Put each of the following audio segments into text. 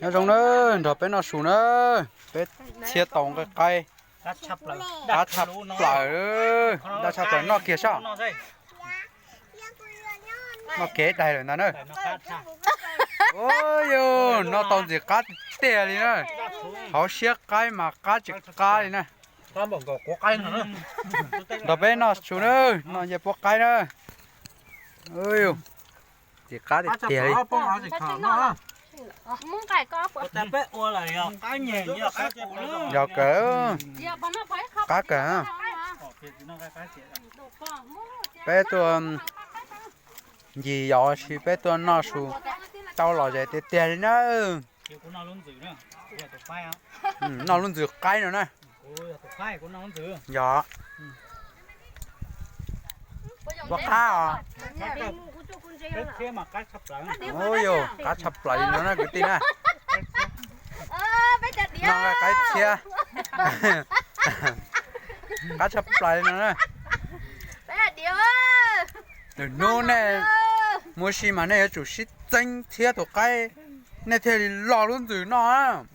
Nyob zoo na, nrog peb noj su na, peb txhiab tau nqaij qaib, qab tshaj plaws, daj tshaj plaws noj kiag saib. Noj kiag daig lawm ntag na. Ua yog noj tau ntxim qab tiag tiag li na. Hauv siab qaib mas qab tsis qab li na. Nrog peb noj su na, noj ncej puab qaib na. Ntxim qab tiag tiag li. Yog kawg, qab kawg. Peb tuaj ncig yos sis peb tuaj noj su tau lom zem tiag tiag li na. Noj lub ntxwm qaib no na. Yog. Puab qab os. Ua yog qab tshaj plaws li no na kwv tij na. Noj nqaij qaib txhiab. Qab tshaj plaws li no na. Lwm hnub nej muaj si mas nej yuav tsum sib txeeb txhiab tus qaib, nej thiaj li lo lub ntxwm noj.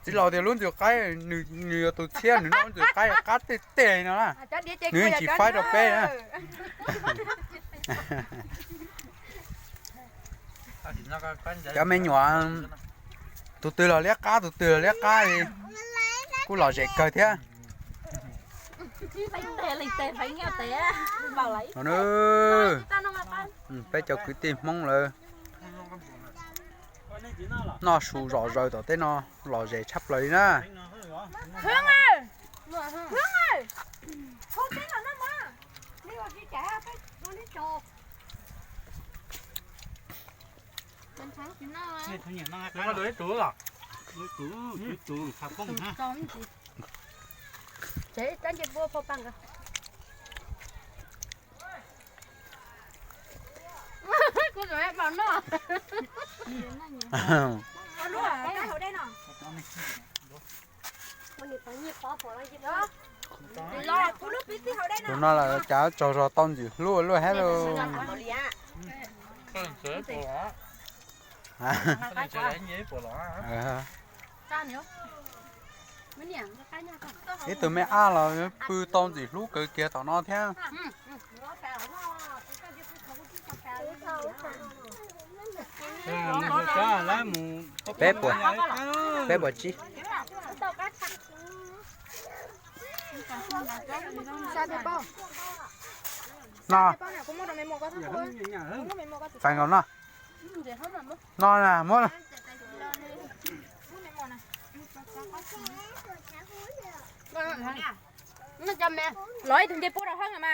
Txiv laus tias lub ntxwm qaib nws yog tus txhiab, nws noj lub ntxwm qaib qab tej tej no na. Nws yeej tsis faib rau peb na. Cov me nyuam, tus twg los liab qab, tus twg los liab qab li, kuj lom zem kawg thiab. Peb cov kwv tij Hmoob lawv noj su zom zaws tom teb no lom zem tshaj plaws li na. Tus no los cas tsaug zog tau ntxim hlub luaj hab lauj. Ib tug me ab los pw tau ntxim hlub kawg kiag tom no thiab. Peb puas, peb puas tsib. No, txais nkaus no. No na, muab. Los ib tug ncej puab rau hauv mas.